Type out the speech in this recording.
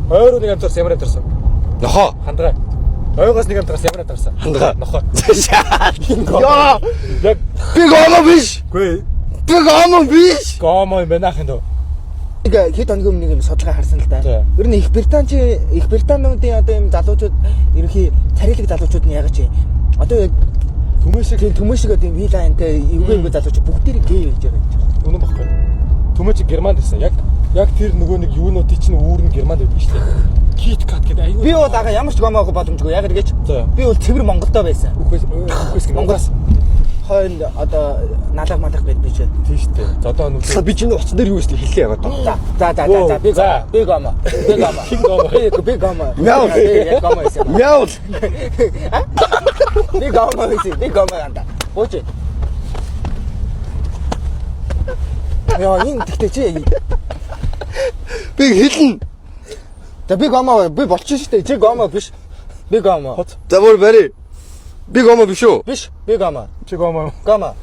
Ойруу нэг амтарсан ямар амтарсан? Нохоо. Хандгай. Ойгоос нэг амтарсан ямар амтарсан? Хандгай. Нохоо. Яа. Яг Би гомо биш. үгүй Би гомо биш. гомо юм байна ахын дөө. Нэг хэд хоногийн өмнө нэг юм судалгаа харсан л да. За. Ер нь Их Британчийн Их Британуудын одоо юм залуучууд ерөнхий царайлаг залуучууд нь яг чи одоо яг Түмэн шиг тийм түмэн шиг одоо юм вилантай эвгүй эвгүй залуучууд бүгдээрээ гей байж байгаа юм чинь. үнэн баггүй. Түмэн чи Германд байсан. Яг яг тэр нөгөө нэг юунуудын чинь үүр нь Германд байдаг шүү дээ. Кит Кат гэдэг аюу. Би бол ага ямар ч гомоо боломжгүй. Яг гэж За. би бол цэвэр Монголдо байсан. үхээс үхээс Монголоос хойно одоо налаг малаг байд би чи. Тийм шүү дээ. За одоо нүдээ. Би чиний утсан дээр юу гэсэн хэллээ яг одоо. За за за за за би За. би гомо. Би гомо. Хин гомо? Би гомо. Мяу. Би яг гомо байсан. Мяу. Би гомо байсан. Би гомо анда. Бууч. Яа энэ тэгтээ чи Би хэлнэ. За би гомо би болчих шүү дээ. Чи гомо биш. Би гомо. Хот. За бүр барь. Би гомо биш үү? Биш. Би гомо. Чи гомо юм. Гомо.